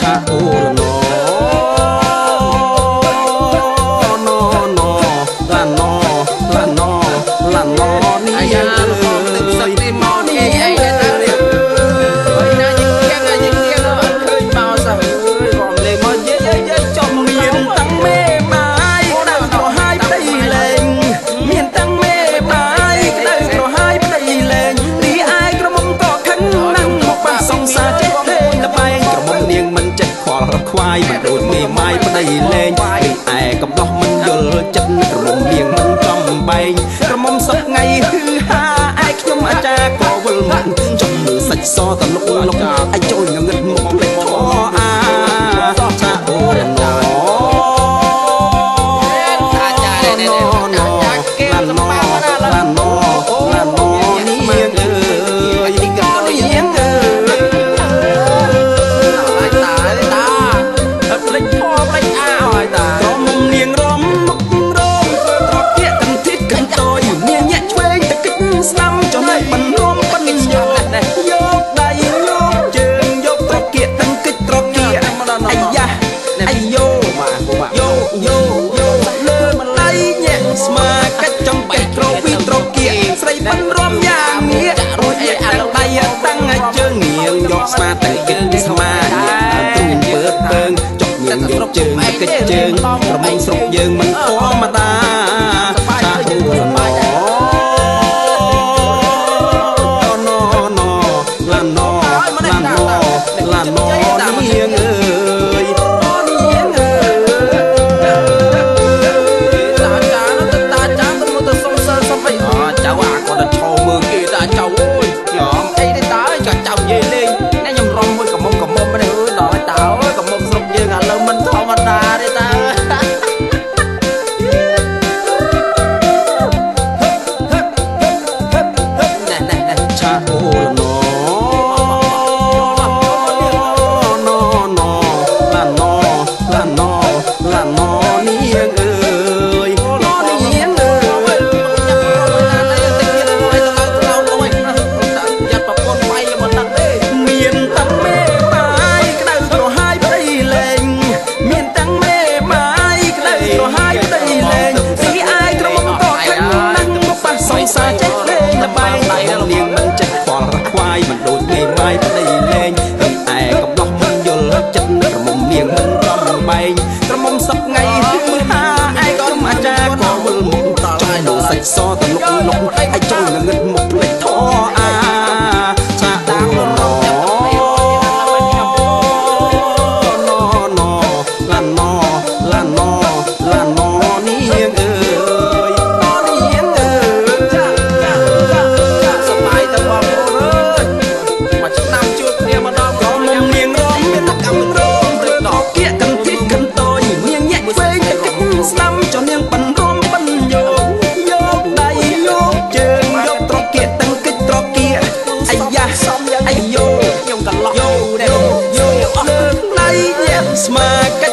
ឆាអូលណណណឡាណឡាណឡាណនេះ អាយ៉ាខំទឹកសឹកនេះមកនេះអីអីដែរតើនេះអើយណាយើងទៀងយើងទៀងអត់ឃើញមកសោះអើយរំលេមកយាយយាយចំ មានតាំងមេម៉ាយក្តៅក្រហាយប្តីលែងមានតាំងមេម៉ាយក្តៅក្រហាយប្តីលែងរីឯក្រមុំក៏ខឹងណាស់មកប៉ះសង្សារចេះលេងលបែងក្រមុំនាងមិនចេះខ្វល់ខ្វាយមិនដូចមេម៉ាយប្តីលែងរីឯកំដោះមិនយល់ចិត្តក្រមុំនាងមិនចំបែងក្រមុំសប្ងៃហឺហាឯខ្ញុំអាចារ្យក៏វិលមុខចំមើលសាច់សតលុកលុកឯចូលងងឹតមុខភ្លេចធอអាឆាអូរណ អាចារ្យនេះអាចារ្យគេសម្បាណា ឡាណឡាណនាងអើយនាងអើ យតាតាផ្លេចធေါ်ផ្លេចអាហើយតា ក្រមុំនាងរំមុខរងត្រកៀកកន្ទិតកន្តយនាងញាក់ឆ្វេងតកិចស្ដាំចំណែកបន្លំបិនយកយកដៃយកជើងយកត្រកៀកទាំងកិច្ចត្រកៀកអាយ៉ាអាយ៉ូយោយោយោលើដៃញាក់ស្មាកាច់ចំបេះត្រពីត្រកៀកស្រីបិនរំយ៉ាងងាករួចញាក់តាំងដៃតាំងជើងនាងយកស្មាទាំងកិច្ចស្មាញាក់ទ្រូងពើពើងចុកនាងយកជើងកិច្ចជើងក្រមុំស្រុកយើងមិនធម្មតាឆាអូណណណឡាណឡាណឡាណនាងអើយនាងអើយ តាចាតាចាទៅមកទៅសុំសិលសុំអីអចៅអាគាត់ទៅឈោមើលគេតាចៅអើយខ្ញុំអីទេតាចាចៅនិយាយលេងនេះខ្ញុំរំមួយកំមុំកំមុំនេះអើយដល់តាអើយកំមុំស្រុកយើងឥឡូវមិនធម្មតាទេតា ណែណែណែ ឆាអូណណណឡាណឡាណឡាណនាងអើយនាងអើយមានតាំងមេម៉ាយក្តៅក្រហាយប្តីលែងមានតាំងមេម៉ាយក្តៅក្រហាយប្តីលែងរីឯក្រមុំក៏ខឹងណាស់មកប៉ះសង្សារចេះលេងលបែងក្រមុំនាងមិនចេះខ្វល់ខ្វាយមិនដូចមេម៉ាយប្តីលែងរីឯកំដោះមិនយល់ចិត្តក្រមុំនាងមិនចំបែងក្រមុំសប្ងៃហឺហាឯខ្ញុំអាចារ្យក៏វិលមុខចង់មើលសាច់សតលុកលុកឯចូលងងឹតមុខភ្លេចធอអាឆាអូណណណឡាណឡាណឡាណនាងអើយនាងអើយ សប្បាយទៅបងប្អូនអើយមួយឆ្នាំជួបគ្នាម្ដង ក្រមុំនាងរំមានកម្មរងព្រឹកដល់គៀកកន្ទិតកន្តយនាងញាក់ឆ្វេងទៅគិតស្ដាំចុះនាងបិនរំបិនយកយកដៃយកជើងយកត្រកៀកទាំងកិច្ចត្រកៀកអាយ៉ាអាយ៉ូ ខ្ញុំកន្លោះ យោយោយោលើកដៃញាក់ស្មាកាច់